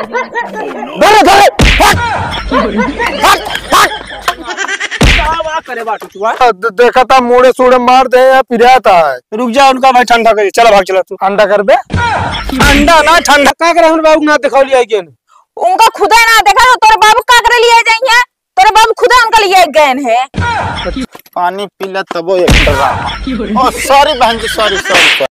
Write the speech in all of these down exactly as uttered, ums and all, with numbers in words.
धरे, धरे, हट! हट, हट! का बा करे बाटू तू, आ? दे-, देखा था, मुड़े सूड़े मार दे या पिरात है। रुक जा, उनका भाई ठंडा करी, चला भाग चला तू। अंडा करबे? अंडा ना, ठंडा का करे, हम बाबू ना दिखा लिया गेन। उनका खुदा ना देखा तो तोर बाबू का करे लिए जाइए? तोरे बाबू खुदा उनका लिए गए हैं। पानी पी ले तबो एक ड्रामा। ओ, सॉरी बहन जी, सॉरी, सॉरी, सॉरी।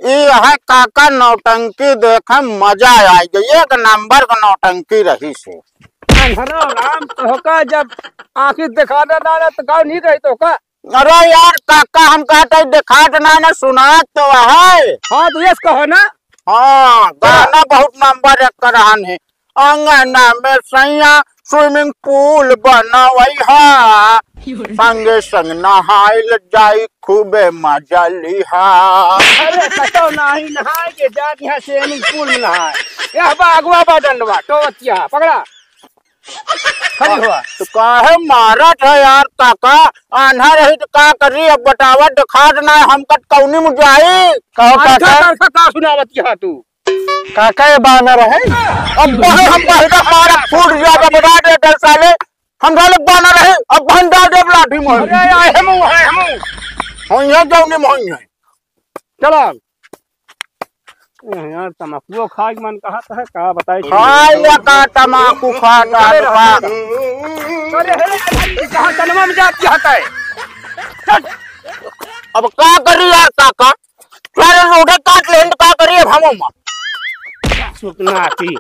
ई है काका नौटंकी, देखे मजा आ गई, एक नंबर का नौटंकी रही से। अनहरो राम तोहका जब आँखी दिखाना ना, ना तो गाँव नहीं गई तोहका। अरे यार काका, हम कहते हैं, दिखात ना, ना सुनात तो है। हाँ, तो यस कहो ना। हाँ, गाना बहुत नंबर एक का रहन है। अंगना में सैया swimming pool बनवई हा, संगे संग नहाइल जाई, खूबे मजा लिहा। अरे कतो नाही नहाए के जात यहाँ swimming pool में नहाए। यह बा अगवा बा डंडवा, टोवतिया, पकड़ा। खड़ी हुआ। तो काहे मारत है यार काका? आन्हा रही तो का करी? अब बतावा, दिखात ना, हमका त कौनी में जाई। कहो अच्छा, काका। अच्छा, का सुनावत यहाँ तू? काका ये बानर है। अब बहन हम बहिरा मारा फूट जाबे, बता दे डर साले। हम साले बानर है, अब बहन डाल दे लाठी में। अरे यार, हमू है, हमू। हम यहाँ जाऊँ नहीं, हम यहाँ। चला। ए, यार, तमाकुओ खाए के मन कहत है, का बताई? खा ले का तमाकू खा का अरे, बा। अरे, अरे, अरे, कहाँ जन्म में जात जाता है? चल। अब का करी यार काका? सारे रोडे काट लेन तो का करी अब हम? सुकनाती।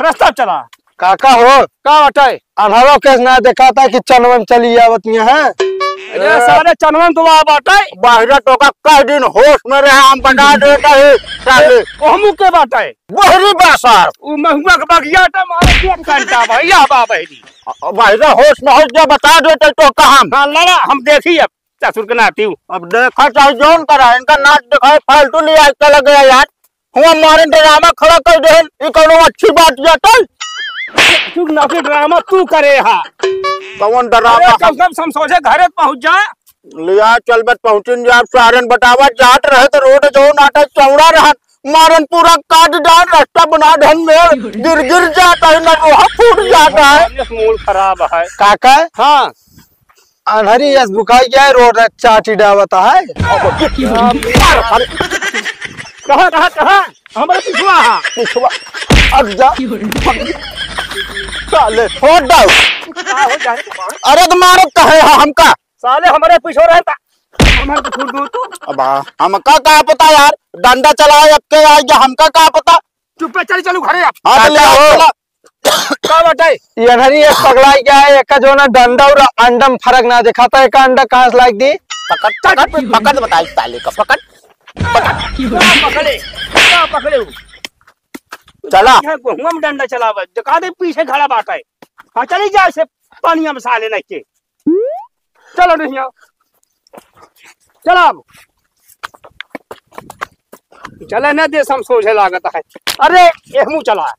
रास्ता चला। काका हो। का बाटे? अनहरो केस ना देखाता कि चनवन चली आवत यहाँ है। अरे सारे चनवन तो वहाँ बाटे। बाहिरा तो का कई दिन होश में रहे, हम बता देता है, साले। ओहमू के बाटे? बहरी बा सार। उ महुआ के बगिया टा मारे एक घंटा भैया बा बहरी। अ, बाहिरा होश में हो जा, बता देता तो का हम। हाँ, लड़ा, हम देखी अब ससुर के नाती हूँ। अब देखा चाहे जौन करा, इनका नाच दिखाए, फालतू ले आए चला गया यार। हुआ मारे ड्रामा खड़ा कर देहन, ई कौनो अच्छी बात जातल? तू ना के ड्रामा तू करे हा। कौन ड्रामा? अरे, कम से कम समझौजे घरे पहुँच जा। लिया चल बत पहुँचिन जा, सारन बतावा जात रहे तो रोड जो नाटक चौड़ा रहत, मारन पूरा काट डाल, रास्ता बना ढन में गिर गिर जाता है, ना लोहा फूट जाता है। मूड खराब है। काका? हाँ। अनहरी यस बुकाई गया है, रोड चाटी डावता है। कहाँ, कहाँ, कहाँ? हमारे पिछुआ है। पिछुआ। अब जा। साले, फोड़ दो। का हो जाए तुम्हारे? अरे तो मारत कहे है हमका। साले हमारे पीछे रहता। हमारे तो फोड़ दो तू। अब हाँ, हमका का पता यार, डंडा चलाए अब के आए या हमका का पता। चुप्पे चली चलू घरे अब। हाँ, तो ले आओ, चला। का बाटे? ये नरी एक पगलाई गया है, एका जो ना डंडा और अंडा में फर्क ना दिखाता, एका अंडा कहाँ से लाइक दी? पकड़, पकड़, पकड़ बताई साले का, पकड़। का पकड़े? का पकड़े हो? चला। यहाँ गोहुआ में डंडा चलावे, दिखा दे पीछे खड़ा बाटे। हाँ, चली जा से पानिया में साले नहीं के। चलो नहीं आओ। चला अब। चले ना देश हम सोझे लागत है। अरे, एहमू चला।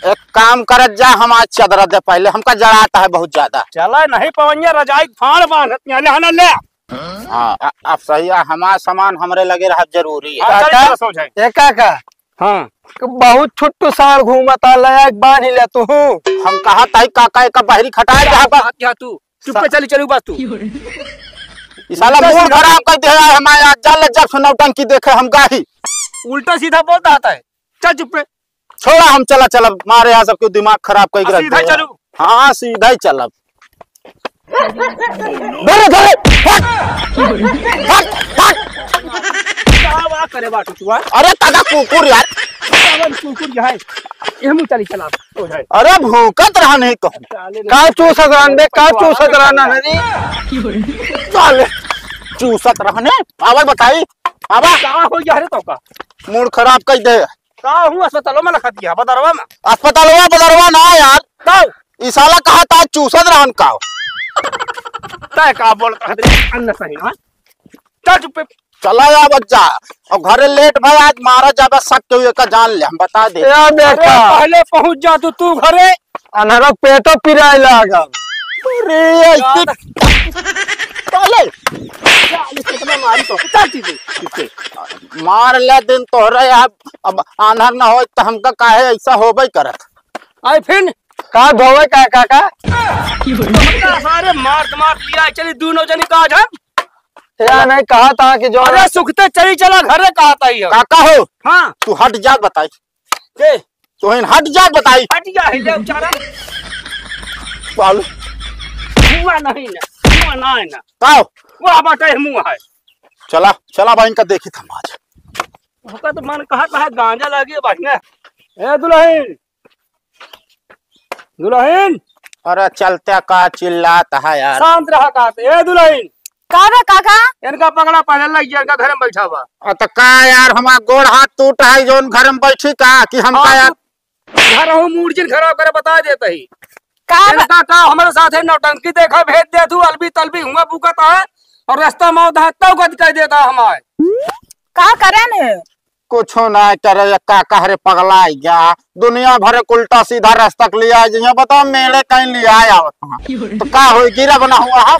एक काम करत जा, हम आज चदरा दे पहले, हमका जड़ाता है बहुत ज्यादा। चला नहीं पवनिया रजाई फाड़ बांधत यहाँ, ले, हाँ, ले। हाँ, अ-, अब सही है, हमार सामान हमरे लगे रहब जरूरी है। हाँ, चल, काका? चल, सोझे। ए काका। हाँ। बहुत छुट्टू साँड़ घूमता, ले एक बांध ही ले तू। हम कहा ताई काका, एक बहरी खटाए जा बा। क्या तू? चुप पे चली, चलू बस तू। ई साला उल्टा मूड सीधा खराब कर दे यार हमारे, आज जान ले जब से नौटंकी देखे हम गाही। उल्टा सीधा बोलता आता है। चल चुप पे। छोड़ा हम चला, चला मारे यहाँ सबके दिमाग खराब कर आ, रख सीधा दे। चलू। हाँ, सीधा ही चलब। धरे, धरे, हट! हट, हट! का बा करे बाटू तू, आ? अरे दादा कुकुर यार। सावन कुकुर यहाँ है। ये मुँह चली चला, हो जाए। अरे भौंकत रहा नहीं कहूँ। साले का चूसत रहन बे, का चूसत रहन है रे? साले चूसत रहने। आवाज बताई, आवा। का हो गया रे तोका? मूड खराब कर दे। का हूँ अस्पतालों में लखा दिया, बदरवा में? अस्पतालवा बदरवा ना यार। का? ई साला कहा था चूसत रहन का? तय का बोल कहा रे, अन्न सही, हाँ? चल चुप पे। चला या बच्चा, और घरे लेट भाई आज मारा जाबे, सब केहू एका जान ले, हम बता दे। ए, देखा। अरे, पहले पहुंच जा तू, तू घरे। अनहरो पेटो पिराए लागल। अरे, ऐसे यार। साले, साले कितना मारी तो, उतार चीजें, चीजें। मार ले दिन तोहरे, अब, अब आन्हर न होई त हमका काहे ऐसा होबे करत। आई फिन का धोवे का काका? सारे मार मार लिया, चली दोनों जनी का आज हम। या नहीं कहा था कि जो अरे सुखते चली चला घरे कहा था ये। काका हो? हाँ। तू हट जा बताई। के? तू हट जा बताई। हट जा, हिले बेचारा। पाल। हुआ नहीं ना, हुआ ना है ना। का? वह बाटे मुँह है। चला, चला भाई, इनका देखी था आज। ओका तो मन कहा था गांजा लागे बढ़िया। ए दुल्हन, दुल्हन। अरे चलते का चिल्लात है यार। शांत रहा का। ए दुल्हन। का बा काका? इनका पकड़ा, पहले लग गया, इनका घर में बैठा बा। अ, त का यार, हमार गोड़ हाथ टूट है, जौन घर में बैठी का कि हमका हाँ, यार। तू घर हो, मूड जिन खराब करे, बता देता ही। का बा- इनका का हमारे साथ है, नौटंकी देखा, भेज दे तू, अलबी तलबी हुआ बुकत है और रास्ता में उधर तब गद कर देता हमारे। का करन है? कुछो ना करे, का कह रे पगला गया, दुनिया भर के उल्टा सीधा रास्ता के लिए आ जाइए, बताओ मेले कहीं ले आए आवत हैं। तो का होई, गिरा बना हुआ हम।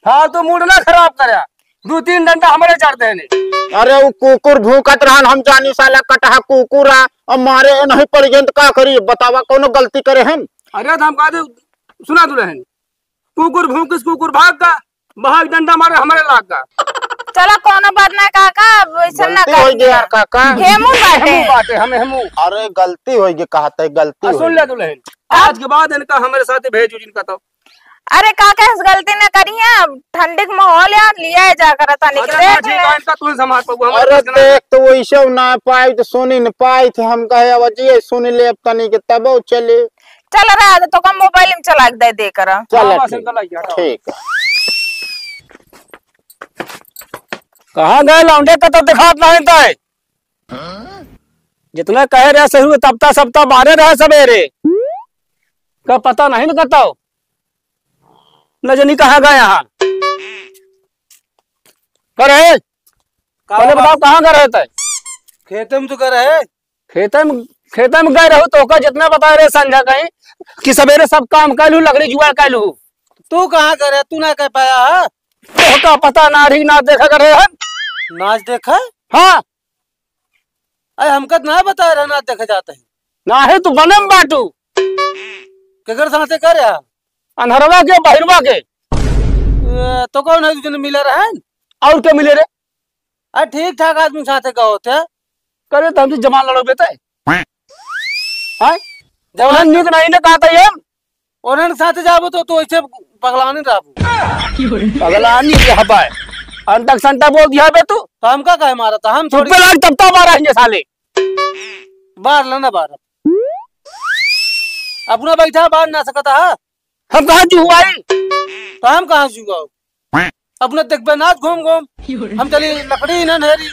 फालतू मूड ना खराब करे, दो तीन डंडा हमारे चढ़ देने। अरे वो कुकुर भूकत रहन, हम जानी साला कटहा कुकुर आ, अब मारे नहीं पड़ गए तो का करी, बतावा कौनो गलती करे हम? अरे तो हम कहा दे, सुना दुल्हन, कुकुर भूकिस कुकुर भाग गा, बहाक डंडा मारे हमारे लाग गा। चला कौनो बात ना काका, अब वैसे ना गलती कर होई गई दिया। यार काका। हेमू बाटे। हेमू बाटे, हम हेमू। अरे गलती होई गई, कहत है गलती आ, होई सुन ले गई। दुल्हन, आज के बाद इनका हमारे साथ भेज उजिन का तो। अरे काका, ऐसे गलती ना करिए, अब ठंडी के माहौल यार, लिया जा कर तनी अरे देख ना, ठीक ले। है, इनका तू ही संभाल पाबू, हमारे अरे पास ना। देख तो वैसे ना पाई तो सुनी न पाई थे, हम कहे अब जी सुन ले अब तनी के तब चले। चल रहा है तो कम मोबाइल में चला के दे, दे कर। चल हाँ, बस ठीक। इनका लग गया। ठीक है। कहाँ गए लौंडे का तो दिखात नहीं तय। जितना कहे रहे सही तब तक सब तो बारे रहे सवेरे। का पता नहीं न कतो। न जनी कहाँ गए यहाँ। करे? का पहले बा-, बताओ कहाँ गए रहे तय? खेते में तो गए रहे। खेते में, खेते में गए रहू तो ओका जितना बता रहे संझा कहीं कि सवेरे सब काम कर लू, लकड़ी जुगाड़ कर लू। तू कहाँ करे, तू ना कर पाया है? तो का पता ना रही, ना देखा करे हम। नाच देखा? हाँ। अरे हमका तो ना बता रहा नाच देखे जाते हैं। ना है तू बनम बाटू। केकर साथे करे है? अनहरवा के, बहिरवा के। ए, तो कौन है तुझे मिले रहे? और के मिले रे? अरे ठीक ठाक आदमी साथे का होते। करे तो हमसे जबान लड़ो बेटे। हाँ? जबान जबान निक नहीं ना कहता ये। उन्हन साथे जाबो तो, तो ऐसे पगलानी रहबो। पगलानी रहबा है। अंटक संटा बोल दिया बे तू। तो हमका काहे मारा था? हम थोड़ी चुप्पे लाग तब तो मारा है साले। बार लेना बार। अपना बैठा बार ना सकता है। हम कहाँ जुआई? तो हम कहाँ जुआओ? अपने देखबे ना घूम घूम। हम चली लकड़ी ना ढेरी।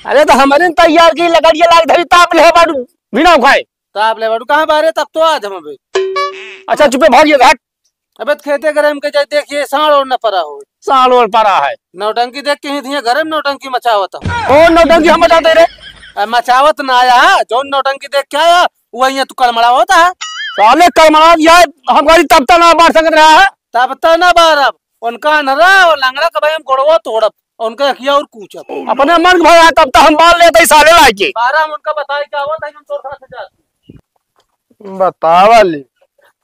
अरे तो हमारे ने तैयार की लकड़िया लाग धरी ताप ले बाड़ू बिना उखाए। ताप ले बाड़ू कहाँ बारे तब तो आज हम अबे। अच्छा चुपे भाग ये घाट। अबे तो खेते करे हमके जाए देखिए साँड़ और न परा हो। साँड़ और परा है। नौटंकी देख के ही थिए घरे में नौटंकी मचावत हो। कौन नौटंकी हम मचाते रे? अ, मचावत ना आया है, जौन नौटंकी देख के आया वही तू कड़मड़ा होता है। साले कड़मड़ा दिया है, हम गाड़ी तब तक ना बार सकत रहा है। तब तक ना बार अब उनका अनहरा और लंगड़ा के भाई हम गोड़वा तोड़ब, उनका अखिया और कूचब। अपने मन के भला तब तो हम बाल लेते ही साले लाइके। बारह हम उनका बताए क्या हुआ था कि हम तोर साथ जाते। बतावा ली,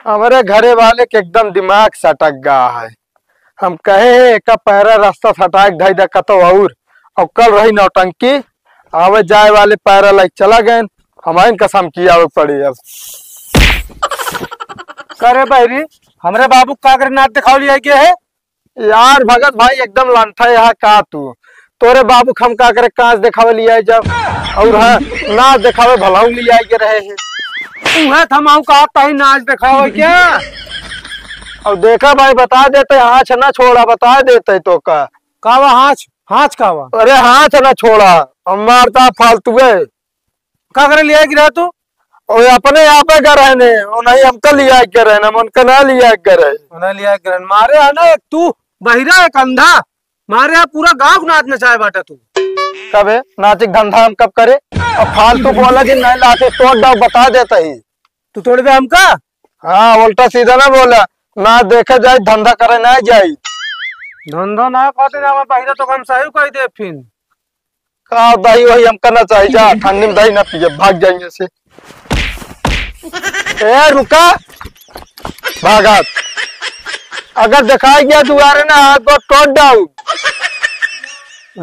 हमरे घरे वाले के एकदम दिमाग सटक गया है। हम कहे हैं, एका पैरा रास्ता सटाए के धई दे कतो और, और कल रही नौटंकी, आवे जाए वाले पैरा लाइक चला गए, हमारे कसम की आवे पड़ी अब। करे बहरी, हमरे बाबू का करे नाच दिखावली आई गए है? यार भगत भाई एकदम लंठा यहाँ का तू, तोरे बाबू के हम का करे कांच देखावे लिया जब, और है नाच देखावे भलाऊ लिया के रहे हैं। उहे थमाऊ का ताई नाच देखावे क्या? और देखा भाई बता देते हाँच ना छोड़ा, बता देते तो का। का वा हाँच? हाँच का वा? अरे हाँच ना छोड़ा, हम मारता फालतू है। का करे लिया गिरा तू? ओ अपने आप है घर है ने, ओ नहीं हमका लिया के घर है ना, हम उनका ना लिया के घर है। उन्हें लिया के घर है। मारे है ना एक तू बहिरा एक अंधा, मारे है पूरा गांव को नाच नचाए बाटा तू। कबे नाचिक धंधा हम कब करे? अब फालतू बोला कि नहीं लाते तोड़ डाव बता देता ही। तू तोड़बे हमका? हाँ, उल्टा सीधा ना बोला, ना देखे जाई, धंधा करे ना जाई। धंधा ना करते ना, हम पहिले तो हम सही कह दे फिन। का दही वही हमका ना चाहिए, जा ठंडी में दही ना पिए, भाग जाएंगे से। ए रुका, भागत। अगर दिखाई गया दुआरे ना, हाथ को तोड़ डाऊ।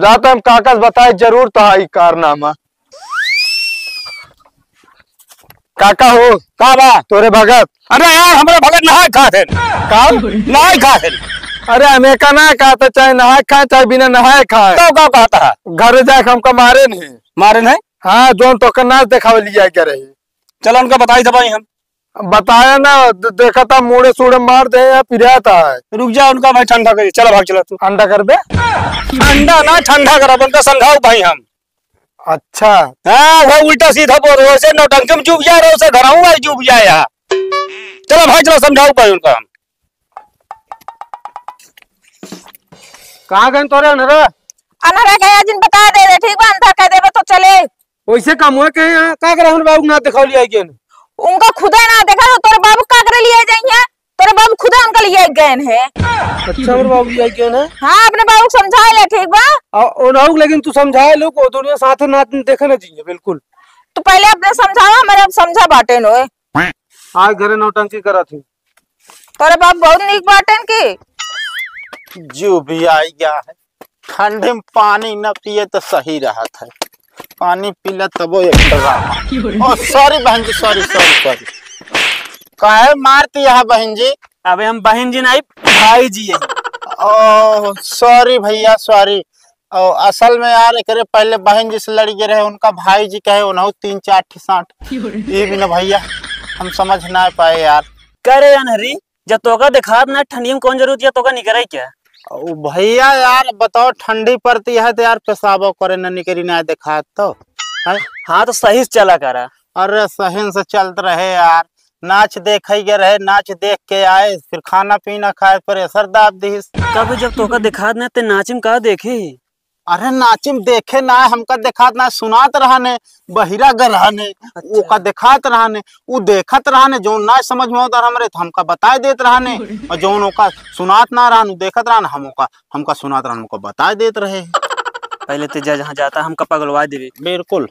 जा तो हम काका से बताए जरूर तो आई कारनामा। काका हो, का बा? तोरे भगत। अरे यार, हमरे भगत नहाए खात है। का? नहाए खात है। अरे, हमें का ना कहता, चाहे नहाए खाए, चाहे बिना नहाए खाए। तो का कहता है? घरे जाके हमका मारे नहीं। मारे नहीं? हाँ, जोन तोका नाच देखावे लिया के रही। चलो, उनका बताई दबाई हम। बताया ना, द-, देखा था, मूड़े सूड़े मार दे या पिराता है। रुक जा, उनका भाई ठंडा करिए। चलो, भाग चला तू। ठंडा कर दे। ठंडा ना, ठंडा करब, उनका समझाऊ भाई हम। अच्छा। हाँ, वो उल्टा सीधा बोल रहे हो, ऐसे नौटंकी में चुप जा रहे हो, उसे घर आऊंगा, चुप जाए यहाँ। चलो भाई, चलो समझाओ भाई उनका हम। कहाँ गए तोरे अनहरा? अनहरा गया जिन बता दे दे, ठीक बा, अंधा कह देबे तो चले। वैसे काम हुआ कहे यहाँ, का करे हमरे बाबू के ना दिखावली आई गेन? उनका खुदे ना देखा तो तोरे बाबू का करे लिए जाइए? तोरे बाबू खुदे उनका लिए गए हैं। अच्छा, हमरे बाबू लिए गए हैं? हाँ, अपने बाबू को समझा ले, ठीक बा? आ, उन्हों लेकिन तू समझा लो, को दुनिया साथे ना देखे ना चाहिए, बिल्कुल। तू पहले अपने समझावा, हमारे अब समझा बाटे नोए। आज घरे नौटंकी करा थी। तोरे बाप बहुत नीक बाटेन की। जो भी आई गया है, ठंडी में पानी न पिए तो सही रहत है। पानी पीला तबो एक ड्रामा। ओ सॉरी बहन जी, सॉरी, सॉरी, सॉरी। काहे मारती है बहन जी? अबे हम बहन जी नहीं, भाई जी है। ओ सॉरी भैया, सॉरी। और असल में यार, एकरे पहले बहन जी से लड़ी गए रहे, उनका भाई जी कहे, उन्हों तीन चार ठी साँट। ये भी ना भैया, हम समझ ना पाए यार। करे अनहरी, जब तोका देखात ना ठंडी में कौन जरूरत है तोका निकरे क्या? ओ भैया यार, बताओ, ठंडी पड़ती है तो यार, पेशाबो करे न निकरी ना देखात तो, हैं? हाँ, तो सही से चला करा। अरे, सही से चलत रहे यार, नाच देखे के रहे, नाच देख के आए, फिर खाना पीना खाए, प्रेशर दाब दिस। तब जब तोका देखात ना, ते नाच में का देखे? अरे नाचिम देखे ना, हमका देखात ना, सुनात रहने, बहिरा ग रहने, अच्छा। ओका देखात रहने, उ देखत रहने, जौन ना समझ में आवत हमरे, तो हमका बताए देत रहने, और जौन ओका सुनात ना रहन, उ देखत रहने, हम ओका, हमका सुनात रहन, ओका बताए देत रहे। पहले ते जा, जहाँ जाता, हमका पगलवा देवे। बिल्कुल।